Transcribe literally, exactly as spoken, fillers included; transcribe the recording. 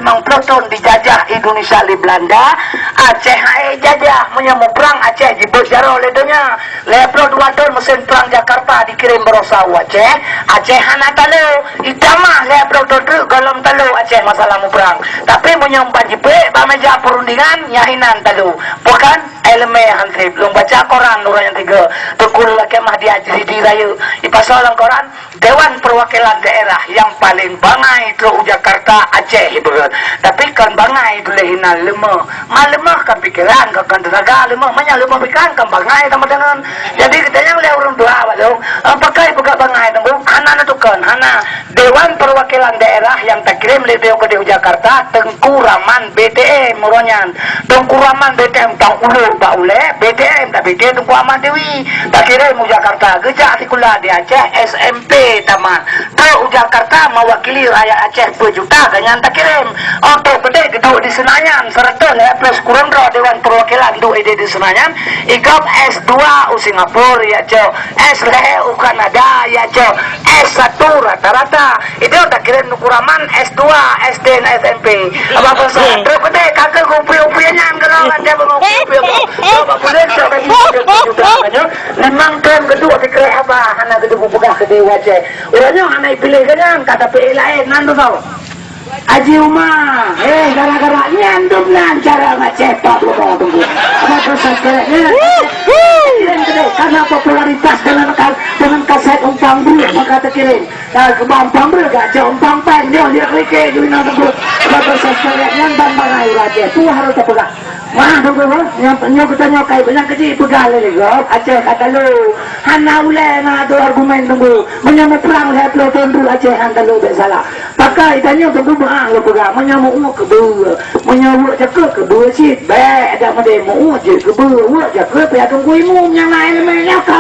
Limong ploh thon dijajah Indonesia lé Belanda, Aceh hana jajah. Meunyoe muprang Aceh jibeuet jaroe lé donya. Lhèe ploh dua thon meusén prang Jakarta dikirém baroesa u Aceh, Aceh hana talo. Itamah lhèe ploh thon treuk gohlom talo Aceh masalah muprang. Tapi meunyoe ban jipeuék bak meja peurundingan, nyan hinan talo. Bukan elemen hansip. Lôn baca koran uroe nyan tiga. Teungku Laki Mahdi Ajri di Rayeuk. Ipasoe lam koran, Dewan Perwakilan Daerah nyang paleng bangai trok u Jakarta, Aceh, ibarat. Tapi kon bangai tuléh hinan, leumoh. Ma leumoh kon pikeran, kon, kon teunaga leumoh. Meunyoe leumoh pikeran, kon bangai sama dengan. Jadi, geutanyoe lé ureueng dua, Pak Long, apakah ipeugah bangai teungku? Hana neutukon, hana. Dewan Perwakilan Daerah nyang takirém lé Dewan Keudeh u Jakarta, Teungku Raman B T M uroe nyan. Teungku Raman B T M tang ulo bak ulèe, B T M tapi dia Teungku Ahmad Dewi. Takirém u Jakarta, geujak sikula di Aceh, S M P tamat. Trok u Jakarta mewakili rakyat Aceh peujuta, gobnyan takirém. Oto geude geuduek di Senayan, serta lhèe ploh sikureueng droe Dewan Perwakilan duek idéh di Senayan, igob S dua u Singapura, ya cok. S lhèe u Kanada, ya cok. S satu rata-rata. Itu takirém Teungku Raman S dua, S D dan S M P. Apa pasal? Trok geude, kakak kupi-upi nyan, kalau ada mengupi-upi. Coba boleh, coba boleh, coba boleh. Memang tuan kedua fikri apa? Hana kedua peugah ke Dewa Aceh. Uroe nyoe hana ipiléh gobnyan, ka tapeuék laén, nan teuh. Haji Uma, eh, gara-gara nyan dum nan cara ngaceh pak bodoh tunggu. Apa pesan kerek nyan? Nyan gede, karena popularitas dengan ka-, dengan kaset umpang breuh, maka terkirim. Nah, kembang umpang breuh gak, cok umpang peng, dia lihat rike, guna tunggu. Apa pesan kerek nyan, bang bangai raja, tu harus terpegang. Wah, tunggu, nyoe, nyoe geutanyoe kai, nyang keuji peugah lé gob, Aceh ka talo. Hana ulèe na adu argumen tunggu. Meunyoe muprang lhèe ploh thon rot Aceh han talo bèk salah. Pakai tanyoe tunggu beuang lôn peugah. Meunyoe meu-uek keubeue. Meunyoe uek jakeuet keubeue cit. Bèk dak meudeh meu-uek jeuet keubeue. Uek jakeuet pih tunggu imum nyang na elemen nyoe ka.